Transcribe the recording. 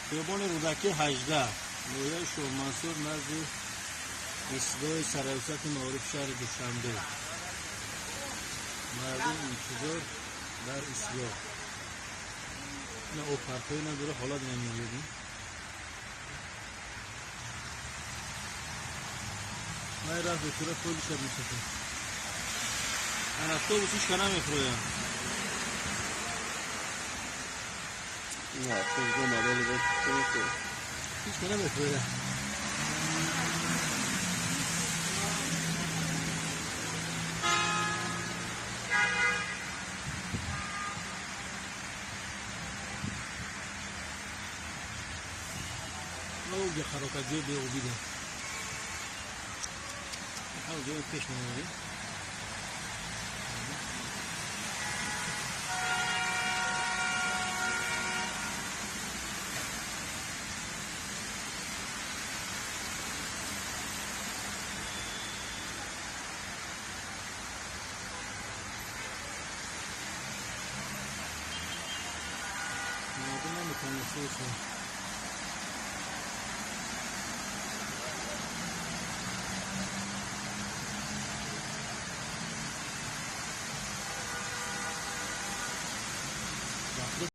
Хиёбони Рӯдакӣ 18, ноҳияи Шоҳмансур, назди истгоҳи Сарраёсати маорифи шаҳри Душанбе. Мардум интизор дар истгоҳ. Ина обпартоӣ надора, ҳолат намеёбем. Май рафт бечора полиша мешафад. Автобус ҳеч ка намефурояд. Не, автобус омадани боз ҳеч ка намефурояд. Ҷа харокатҷои беобида. Ҳал ҷои пеш мемонем. Мардум наметавониста.